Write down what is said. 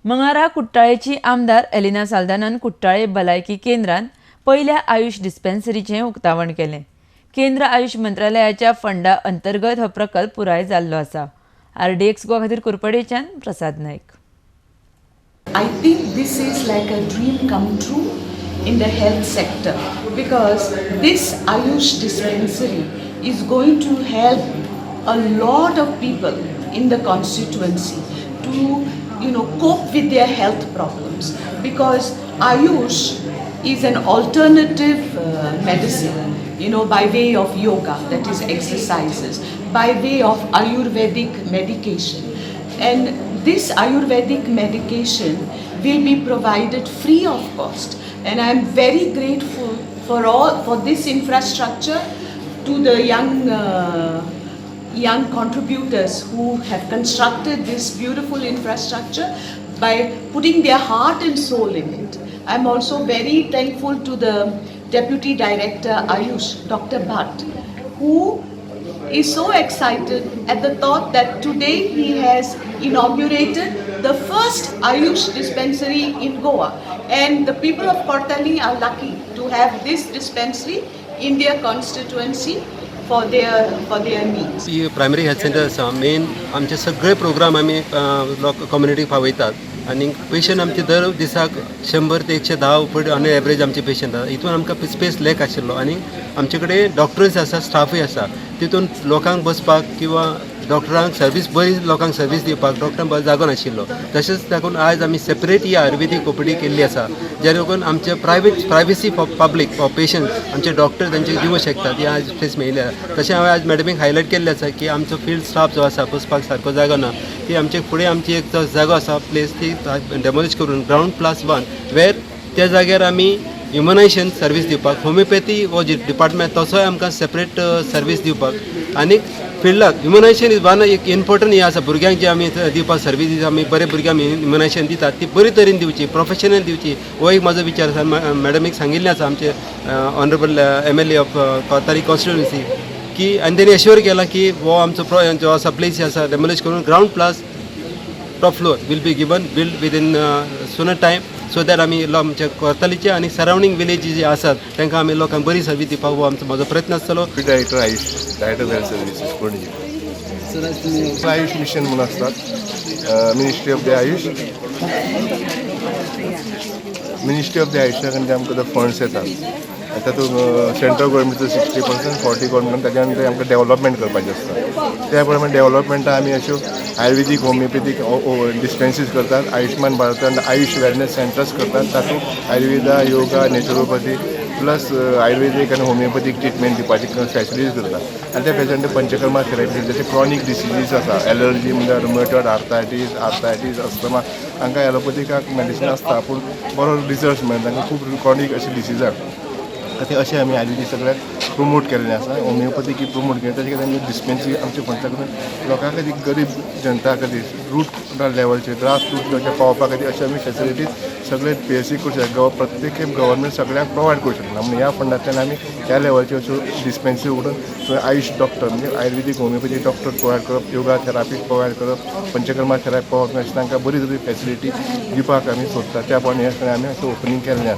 मंगळारा कुट्टाळेची आमदार एलिना साल्दानान कुट्टाळे भलायकी केंद्रान पयल्या आयुष डिस्पेन्सरीचें उक्तावण केलें. केंद्र आयुष मंत्रालयाच्या फंडा अंतर्गत हो प्रकल्प पुराय जाल्लो आसा. आरडीएक्स गोवा खातीर कुरपडेच्यान प्रसाद Naik. I think this is like a dream come true in the health sector because this Ayush dispensary is going to help a lot of people in the constituency to cope with their health problems, because Ayush is an alternative medicine by way of yoga, that is exercises, by way of Ayurvedic medication. And this Ayurvedic medication will be provided free of cost. And I am very grateful for this infrastructure to the young contributors who have constructed this beautiful infrastructure by putting their heart and soul in it. I'm also very thankful to the Deputy Director Ayush, Dr. Bhatt, who is so excited at the thought that today he has inaugurated the first Ayush dispensary in Goa. And the people of Cortalim are lucky to have this dispensary in their constituency for their needs. He primary health centre आसा. Main आमचे सगळे programme आमी लोक कम्युनिटीक पावयतात आनी patient आमचे दर दिसाक 100 ते 110 उपड ऑन एवरेज आमचे पेशंट आसा. हितून आमकां स्पेस लॅक आशिल्लो आनी आमचे कडेन डॉक्टर्स आसा, स्टाफूय आसा. तितून लोकांक बसपाक किंवा डॉक्टरांक सर्वीस बरी, लोकांक सर्वीस दिवपाक डॉक्टरांक बरो जागो नाशिल्लो. तशेंच ताकून आयज आमी सेपरेट ही आयुर्वेदीक ओपीडी केल्ली आसा, जेणे करून आमचे private privacy for public, for patient, आमचे डॉक्टर तांचे दिवंक शकतात. ही आज प्लेस मेळिल्ली आसा. तशें हांवें आज मॅडमीक हायलायट केल्लें आसा की आमचो फिल्ड स्टाफ जो आसा, बसपाक सारको जागो ना. ती आमचे फुडें आमची एक जो जागो आसा, प्लेस, ती डेमोलिश करून ग्रावंड प्लस 1 वेर त्या जाग्यार आमी ह्युमनायझेशन सर्वीस दिवपाक, होमिओपॅथी हो जे डिपार्टमेंट, तसोय आमकां सेपरेट सर्वीस दिवपाक आनी फिल्डाक ह्युमनायझेशन is one एक इम्पॉर्टंट हें आसा. भुरग्यांक जे आमी दिवपाक सर्वीस दिता, आमी बरे भुरग्यांक ह्युमनायझेशन दितात, ती बरी तरेन दिवची, प्रोफेशनल दिवची, हो एक म्हाजो विचार आसा. मॅडमीक सांगिल्लें आसा, आमचे honourable MLA of Cortalim constituency, की आनी तेणी एश्योर केला की हो आमचो जो आसा, प्लेस आसा, डेमोलिश करून ground plus top floor will be given build within sooner time, so that आमी आमच्या कोर्तालीचे आनी सरावंडींग विलेजी जे आसात, तांकां आमी लोकांक बरी सर्वीस दिवपाक हो आमचो म्हजो प्रयत्न आसतलो. Director Ayush, director health services, Panaji. Ayush mission म्हणून असतात, ministry of the Ayush, ministry of the Ayusha कडे आमकां फंड्स येतात आनी तातूंत सेंट्रल गव्हर्मेंटचो 60%, 40 गव्हर्मेंट. ताच्या नंतर आमकां डेव्हलपमेंट करपाचें आसता. त्या प्रमाणे डेव्हलपमेंटाक आमी अश्यो आयुर्वेदीक, होमिओपॅथीक डिस्पेन्सरीज करतात, आयुष्मान भारतान आयुष वेलनेस सेंटर्स करतात. तातूंत आयुर्वेदा, योगा, नॅचरोपॅथी प्लस आयुर्वेदीक आनी होमिओपॅथीक ट्रिटमेंट दिवपाची फॅसिलिटीज करतात. आनी त्या फॅसिलिटी पंचकर्मा थेरपी, जशे क्रॉनीक डिसिजीस आसा, एलर्जी म्हणल्यार रुमेटॉइड आर्थरायटीस, आर्थरायटीस, अस्थमा, हांकां एलोपॅथीकाक मेडिसीन आसता पूण बरो रिजल्ट्स मेळना तांकां खूब क्रॉनीक अशे डिसिजाक. ते अशें आमी आयुर्वेदीक सगळ्याक प्रमोट केल्लें आसा, होमिओपॅथीक प्रमोट केलें. ताचे खातीर आमी डिस्पेन्सरी आमचे फंडा करून लोकां खातीर, गरीब जनता खातीर, रूट लेवलचेर, ग्रास रूट लेवलचेर पावपा खातीर अशे आमी फॅसिलिटीज सगळे पीएचसी करूं शकता. प्रत्येक खेप गव्हर्मेंट सगळ्यांक प्रोवायड करूं शकना म्हणून ह्या फंडांतल्यान आमी ह्या लेवलच्यो अश्यो डिस्पेन्सरी उगडून थंय आयुष डॉक्टर, म्हणजे आयुर्वेदीक, होमिओपॅथी डॉक्टर प्रोवायड करप, योगा थेरापी प्रोवायड करप, पंचकर्मा थेरपी प्रोवायड करप, अशें तांकां बरी बरी फॅसिलिटी दिवपाक आमी सोदता. त्या प्रमाणे हें सगळें आमी अशें ओपनींग केल्लें आसा.